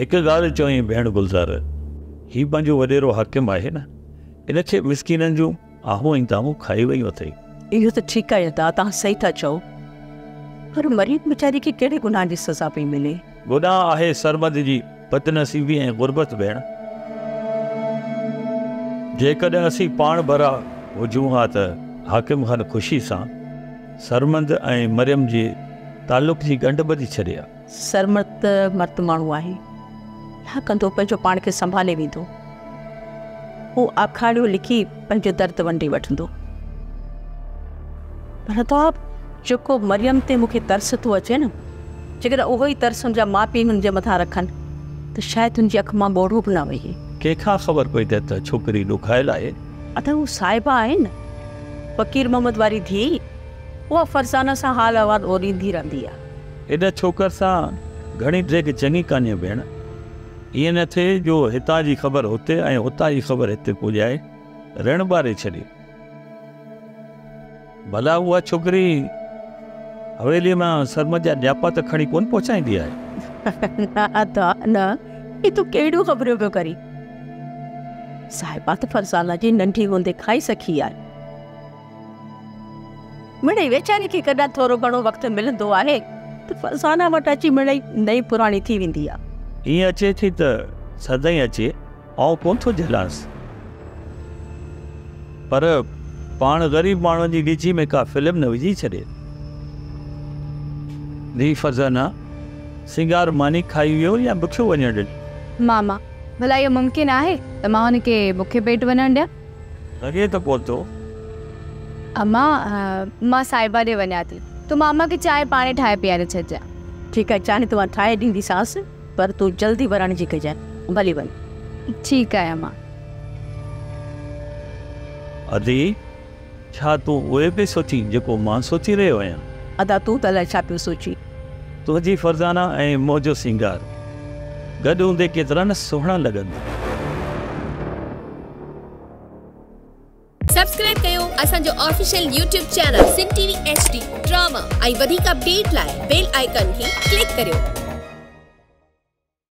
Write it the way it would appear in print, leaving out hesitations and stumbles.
هڪ ڳالهه چوين ڀيڻ گلزار، هي پنهنجو وڏيرو حاڪم آهي نه، ان کي مسڪينن جون آهون ۽ دانهون کائي ويون اٿئي. اهو ته ٺيڪ آهي ادا، توهان صحيح ٿا چئو، پر مريم ويچاري کي ڪهڙي گناهه جي سزا پئي ملي؟ گناهه آهي سرمد جي بدنصيبي ۽ غربت ڀيڻ. جيڪڏهن اسين پاڻ ڀرا هجون ها ته حاڪم خان خوشي سان سرمد ۽ مريم جي تعلق جي ڳنڍ ٻڌي ڇڏي ها. سرمد ته مرد ماڻهو آهي، ڇا ڪندو پنهنجو پاڻ کي سنڀالي ويندو. هو آکاڻيون لکي پنهنجو درد ونڊي وٺندو. پر ادا جيڪو مريم تي مون کي ترس ٿو اچي نه، جيڪڏهن اهو ئي ترس هن جا ماء پيء هن جي مٿان رکن ته شايد هن جي اک مان ڳوڙهو به نه وهي. ڪنهن کان خبر پئي ته ڇوڪري ڏکايل آهي. ادا هو صاحبه آهي نه، فقير محمد واري ڌيء، اها فرزانه سان حال احوال اوريندي رهندي آهي. ان ڇوڪر سان گهڻي ڊيگهه چڱي ڪانهي ڀيڻ. ائين نه ٿئي جو هتان جي خبر هتي ۽ هتان جي خبر هتي پڄائي رڻ ٻاري ڇڏي. ڀلا اها ڇوڪري حويليء مان سرمد جا نياپا ته کڻي ڪونه پهچائيندي آهي؟ نه ادا نه، هي تون ڪهڙيون خبريون پيو ڪرين. صاحبه ته فرزانه جي ننڍي هوندي کان ئي سکي آهي. مڙئي ويچاري کي ڪڏهن ٿورو گهڻو وقت ملندو آهي ته فرزانه وٽ اچي مڙئي نئين پراڻي ٿي ويندي آ. ائين اچي ٿي ته سدائين اچي، آئون ڪونه ٿو جهلانس. پر پاڻ غريب ماڻهن جي ڳچي ۾ ڪا فلم نه وجهي ڇڏي. ڌيء فرزانه، سينگار ماني کائي ويو يا بکيو وڃڻ ڏني؟ ماما، ڀلا اهو ممڪن آهي ته مان هن کي بکي پيٽ وڃڻ ڏيان؟ لڳي ته ڪونه ٿو. اما، مان صاحبه ڏي وڃان ٿي. تون ماما کي چانهه پاڻي ٺاهي پياري ڇڏجان. ٺيڪ آهي، چانهه ته مان ٺاهي ڏينديسانس، پر تون جلدي ورڻ جي ڪجانء. ڀلي وڃ. ٺيڪ آهي اما. ادي، ڇا تون اهي پئي سوچين جيڪو مان سوچي رهيو آهيان؟ ادا، تون ته الائي ڇا پيو سوچين. تنهنجي فرزانه ۽ منهنجو سينگار گڏ هوندي ڪيترا نه سهڻا لڳندا. سبسڪرائب ڪيو اسان جو official YouTube channel Sindh T V H D drama ۽ وڌيڪ اپڊيٽ لاء بيل آئيڪان کي ڪلڪ ڪريو.